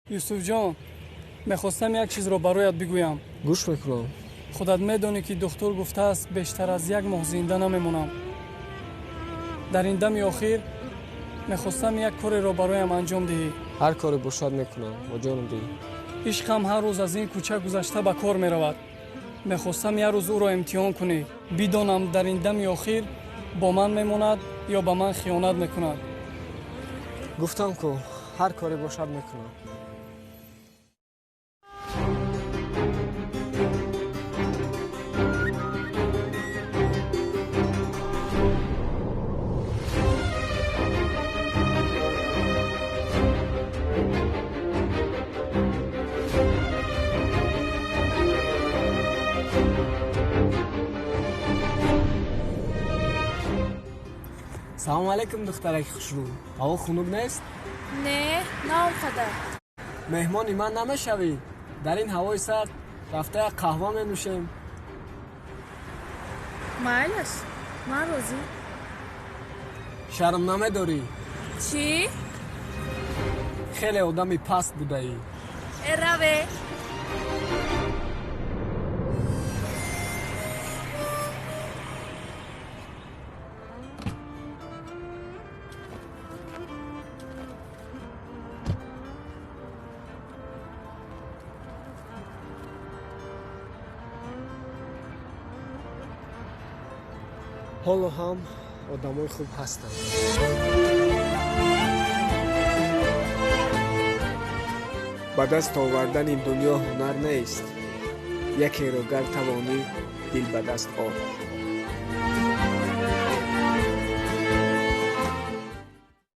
Юсуфҷон, мехостам як чизро бароят бигӯям. Гӯш мекунам. Худат медонӣ, ки духтур гуфтааст, бештар аз як моҳ зинда намемонам. Дар ин дами охир мехостам як кореро бароям анҷом диҳӣ. Ҳар коре бошад, мекунам, бо ҷону дил. Ишқам ҳар рӯз аз ин кӯча гузашта ба кор меравад. Мехостам як рӯз ӯро имтиҳон кунӣ, бидонам, дар ин дами охир бо ман мемонад ё ба ман хиёнат мекунад. Гуфтам ку, ҳар коре бошад, мекунам. Салому алайкум, духтараки хушрӯ. Ҳаво хунук нест? Не, на он қадар. Меҳмони ман намешавӣ? Дар ин ҳавои сард рафта як қаҳва менӯшем. Майлаш, ман розӣ. Шарм намедорӣ? Чӣ? Хеле одами паст будаӣ. Э, раве. Ҳоло ҳам одамои хуб ҳастанд. Ба даст овардани дунё ҳунар нест, якеро гар тавонӣ, дил ба даст ор.